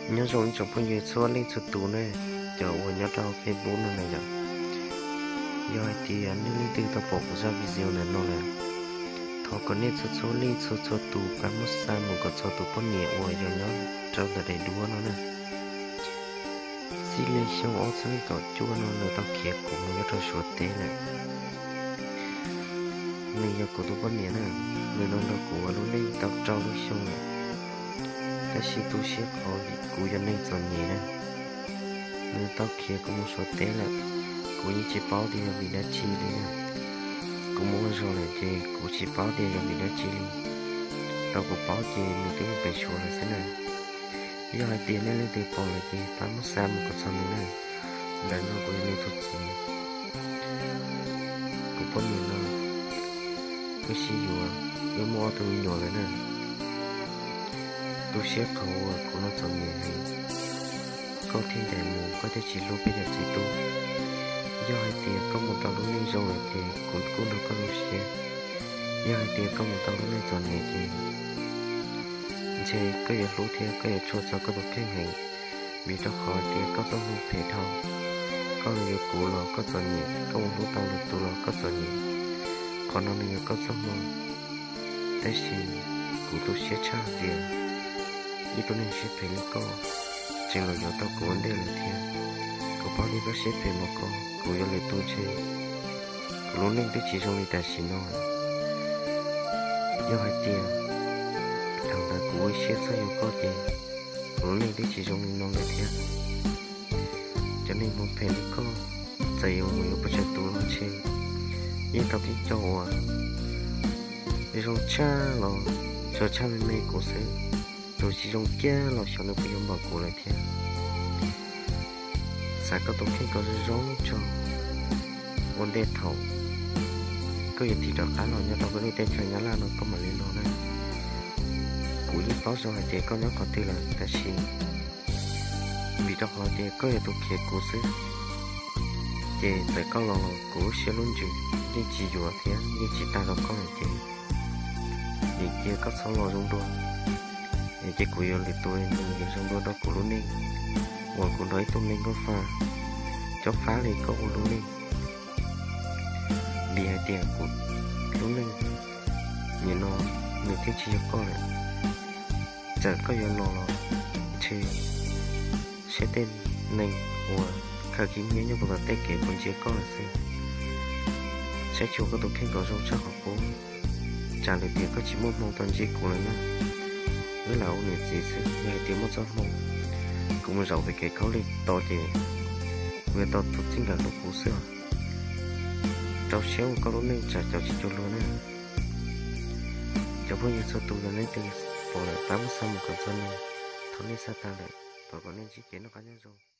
Nyob zoo ib tsoom phooj ywg txhua leej txhua tus ne, cov uas nyob rau Facebook no na yom. Yog hais tias nej leej twg tau pom kuv zaj video ntawm no lawm, thov kom nej txhua txhua leej txhua txhua tus pab muab xa mus kom txog tus poj niam uas yog nyob rau ntawm daim duab no na. Txij li xyoo ob txhiab kaum cuaj no nws tau khiav kuv mus nyob rau Suav teb lawm. Nws yog kuv tus poj niam na, nws no nrog kuv ua lub neej tau rau lub xyoo lawm, tab sis tu siab qhov kuv yog neeg txom nyem na. Nws tau khiav kuv mus Suav teb lawm, kuv yeej tsis paub tias yog vim dab tsi li na. Kuv mus ua zog lawm ces kuv tsis paub tias yog vim dab tsi li. Tau kuv paub ces nws twb mus pem Suav lawm xwb na. Yog hais tias nej leej twg pom lawm ces pab muab xa mus kom txog nws na. Ntawm no kuv yog nws tus txiv. Kuv poj niam no wb sib yuav, wb muaj ob tug me nyuam lawm na. Tu siab qhov uas kuv no txom nyem heev, koj thiaj ncaim mus, koj thiaj tsis hlub peb cov txiv tub. Yog hais tias koj mus tau lub neej zoo lawm ces kuv kuj nrog koj zoo siab. Yog hais tias koj mus tau lub neej txom nyem ces ntshe koj yuav hlub thiab koj yuav tshua txog koj tus kheej heev, vim rau qhov tias koj txoj hmoo phem dhau. Koj los yuav kuv los koj txom nyem, koj mus hlub tau lwm tus los koj txom nyem. Qhov no nws yog koj txoj hmoo, tab sis kuv tu siab tshaj tias ib tug neeg siab phem li koj tseem los yuav tau kuv ua ntej lawm thiab. Kuv paub tias koj siab phem npaum ko, kuv yuav lwm tus ntshe kuv lub neej twb tsis zoo li tam sim no. Yog hais tias thaum ntawd kuv ua siab txhob yuav koj ces kuv lub neej twb tsis zoo li no lawm thiab. Cov neeg hmoo phem li koj, txawm yuav mus yuav pes tsawg tus los ntshe yeej tau tib co uas zoo tshaj los tsuas tshaj me me kuv xwb. Tus tsis zoo kiag los xyov nws puas yuav npaum kuv lawm thiab. Xav koj tus kheej kom zoo zoo tso, ua ntej thaum koj yuav tig rov qab los nyob rau peb lub teb chaws Nyab Laj no koj mam li los na. Kuv yeej paub zoo hais tias koj nyob qhov twg lawm, tab sis vim rau qhov tias koj yog tus khiav kuv xwb, ces txawm koj los los kuv lub siab lub ntsws yeej tsis yuav thiab yeej tsis tag rau koj lawm ces vim cia koj txhob los zoo dua, es ces kuv yuav lwm tus nws yuav zoo dua rau kuv lub neej uas kuv nrog ib tug neeg nkauj fa cob fab li koj ua lub neej. Vim hais tias kuv lub neej nim no nws twb tsis yog koj lawm. Txawm koj yuav los los ntshe saib tej neeg uas khaws khib nyiab nyob puag tom tej kev puas ntsia koj lawm xwb. Saib xyuas koj tus kheej kom zoo tshaj qhov qub, tsam lwm tiam koj tsis muaj hmoo tau ntsib kuv lawm na. Wb lam ua niam txiv xwb, yog hais tias muaj txoj hmoo kuv mus zaum pem kev khaub lig tod ces kuv yuav tau tus txij nkawm hlub kuv xwb os. Rau siab ua koj lub neej tsam cov tsis cuag luag na. Cov phooj ywg txhua tus, yog leej twg pom lawm pab muab xa mus kom txog nws, thov nej xa tas lawm, thov kom nej ntsib kev noj qab nyob zoo.